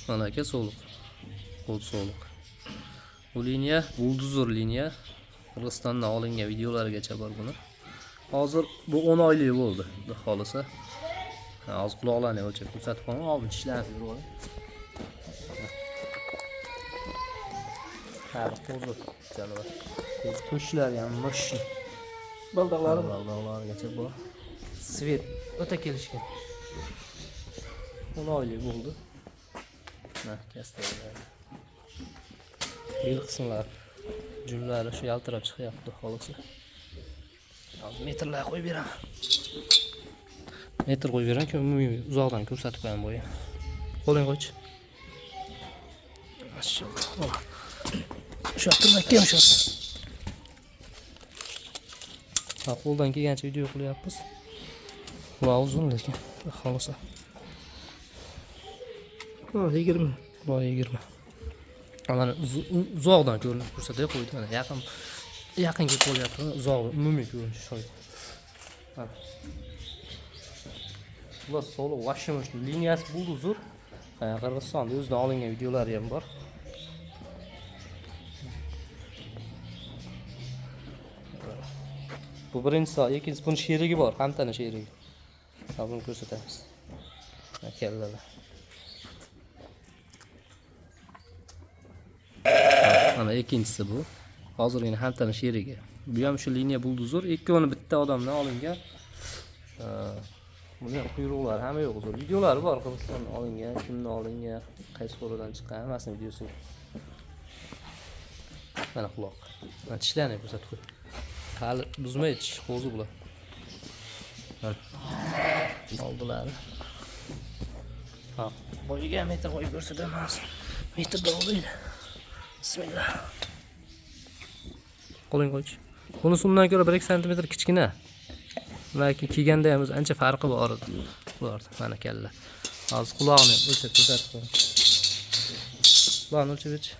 Mana aka, sog'liq. Qo'l sog'liq. Bu liniya buldozer liniya. Qirg'izistondan olingan videolargacha bor buni. Hozir bu 10 oylik bo'ldi, xudo xohlasa. Ha, hozir quloqlarni o'lchab ko'rsatib qo'yaman. Oldin tishlanib yurib. Ha, qo'zi jonivor. To'shlari ham мощный. Baldaqlari bor. Baldaqlarigacha bor. Svet o'ta kelishgan. 10 oylik bo'ldi. Mana kastalar. Bel qismlari, junlari shu yaltirab chiqyapti xohlasa. Hozir metrlar qo'yib beraman. Metr qo'yib beraman, keyin umumiy uzoqdan ko'rsatib qo'yaman bo'yi. Qo'ling qo'ychi. Mashalloh. Ushlab tur, mahkam ushlab tur. Ha, qo'ldan kelgancha video qilyapmiz. Quloq uzun lekin, xohlasa. Ha, 20. Quloq 20. Mana uzoqdan ko'rinib ko'rsatay qo'ydi. Mana yaqin yaqin kelib qolyapti. Uzoq umumiy ko'rinishi shoydi. Mana. Bular sog'liq вообще мощный. Liniyasi buldozer. Qirg'izistonda o'zidan olingan videolari ham bor. Bu birinchisi, ikkinchisi buni sherigi bor, hamtani sherigi. Ha, buni ko'rsatamiz. Ha, kallalar. Mana ikkinchisi bu. Hozirgina hamtani sherigi. Bu ham shu liniya buldozer. Ikkovini bitta odamdan olingan. Buni ham quyruqlari hamma yo'q zo'r. Videolari bor, Qirg'izistondan olingan, kimdan olingan, qaysi qo'ridan chiqqan, hammasini videosi. Mana quloq. Mana tishlarni ko'rsatib qo'y. Hali buzmaydi tish, qo'zi bular. Mana. Oldilari. Ha, bo'yiga metr qo'yib ko'rsataman. Metrda olaylik. Bismillah. Qo'ling qo'ychi. Bunisi undan ko'ra 1-2 santimetr kichkina. Lekin kiyganda ham o'zi ancha farqi bor edi. Bularda mana kalla. Hozir qulog'ini o'lchab ko'rsatib qo'ying. Quloqni o'lchab berchi.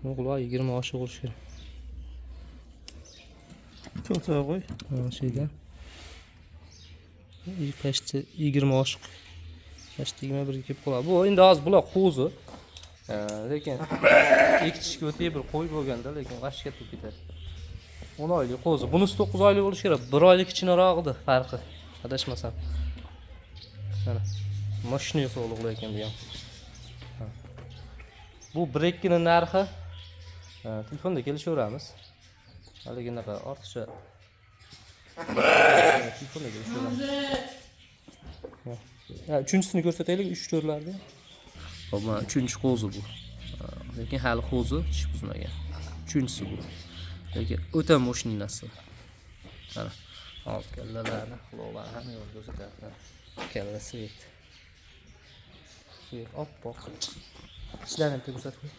Bu quloq 20 oshiq bo'lishi kerak. Cho'ntaga qo'y. Ha, shuydan. Почти 20 oshiq. Почти 21 ga kelib qoladi. Bu endi hozir bular qo'zi. Lekin ikki tishga o'tib bir qo'y bo'lganda, lekin g'ash katta bo'lib ketadi. 10 oylik qo'zi. Bunisi 9 oylik bo'lishi kerak. 1 oylik kichkinaroq edi farqi. Adashmasam. Mana. Mashina sog'liq lekin bu ham. Ha. Bu 1-2 narxi telefonda kelishaveramiz. Haligi unaqa ortiqcha telefonda kelishaveramiz. Ha, uchinchisini ko'rsataylik, 3-4larni. Hop, mana uchinchi qo'zi bu. Lekin hali qo'zi tish buzmagan. Uchinchisi bu. Lekin o'ta мощный narsa. Mana old kallalarni, quloqlarni hamma yo'l ko'rsatyapti. Kalla svet. Svet oppoq. Tishlarni bitta ko'rsatib qo'y.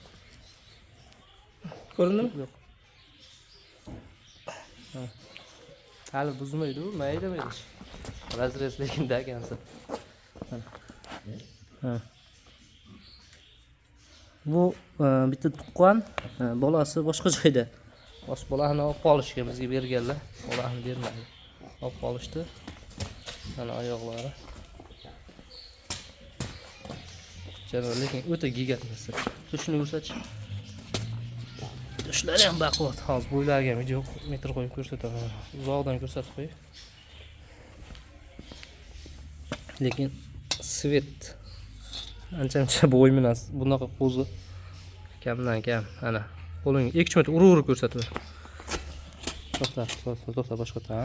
Ko'rindimi? Yo'q. Ha. Hali buzmaydi u, mayda mayda. Razrez lekin dakansa. Ha. Bu bitta tuqqan, bolasi boshqa joyda. Bosh bolani olib qolishga bizga berganlar. Bolani bermadi. Olib qolishdi. Mana oyoqlari. Jonivor lekin o'ta gigant narsa. Tushini ko'rsatchi. Tushlari ham baquvvat. Hozir bo'ylariga ham video metr qo'yib ko'rsataman. Uzoqdan ko'rsatib qo'y. Lekin svet ancha-muncha bo'y bilan bunaqa qo'zi kamdan kam. Ana qo'ling 2-3 metr urib-urib ko'rsatib. To'xta, to'xta, to'xta, boshqa ta.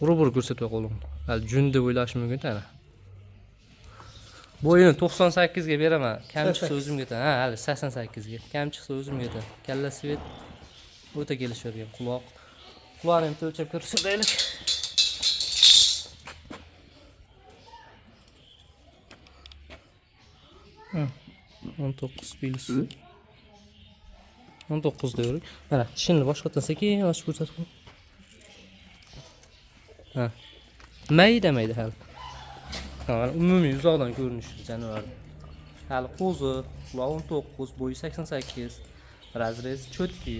Urib-urib ko'rsatib qo'lingni. Hali jun deb o'ylashi mumkin ana. Bo'yini 98 ga beraman. Kam chiqsa o'zimga ta. Ha, hali 88 ga. Kam chiqsa o'zimga ta. Kalla svet o'ta kelishavergan quloq. Quloqni ham o'lchab ko'rsataylik. Ha, 19 plus. 19 deylik. Mana tishini boshqatdan sekin ochib ko'rsatib qo'y. Ha. Mayda mayda hali. Ha, mana umumiy uzoqdan ko'rinishi jonivorni. Hali qo'zi, quloq 19, bo'yi 88, razrez cho'tki.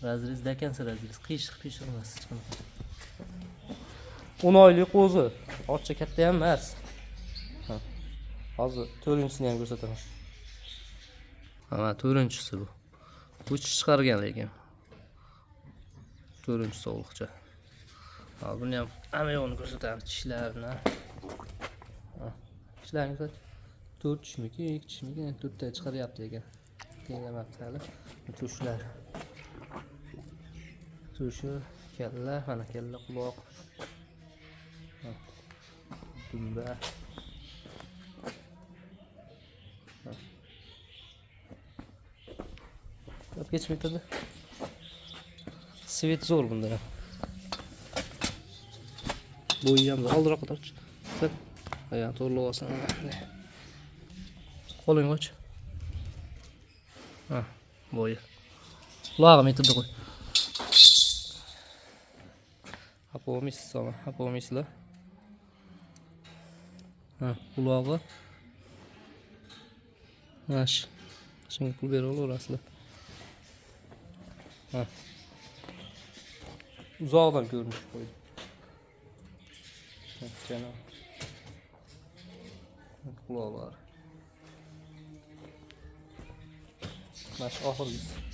Razrez dakansa razrez, qiyshiq qiyshiq emas hech qanaqa. 10 oylik qo'zi. Ortiqcha katta ham emas. Ha. Hozir to'rtinchisini ham ko'rsataman. Mana to'rtinchisi bu. Bu tish chiqargan lekin. To'rtinchi sog'liqcha. Ha, buni ham hamma yo'g'ini ko'rsatamiz, tishlarini. Ha, tishlarini ko'rsat. 4 tishmiki, 2 tishmiki, 4 ta chiqaryapti ekan. Tenglamabdi hali. Tushlar. Tushi, kalla, mana kalla, quloq. Ha. Dumba. Ha. Olib kechib bitirdi. Свет zo'r bunda ham. Bo'yi ham zo'r. Oldinroqqa tortchi. Sal. Ayağını to'g'rilab olsin. Qo'lingni och. Ha, bo'yi. Qulog'i metrda qo'y. Xafa bo'lmaysiz, xafa bo'lmaysizlar. Ha, qulog'i. Mana shu. Shunga pul bera olaverasizlar. Ha. Uzoqdan ko'rinish qo'ydim. Ha, janob. Quloqlari. Mana shu oxirgisi.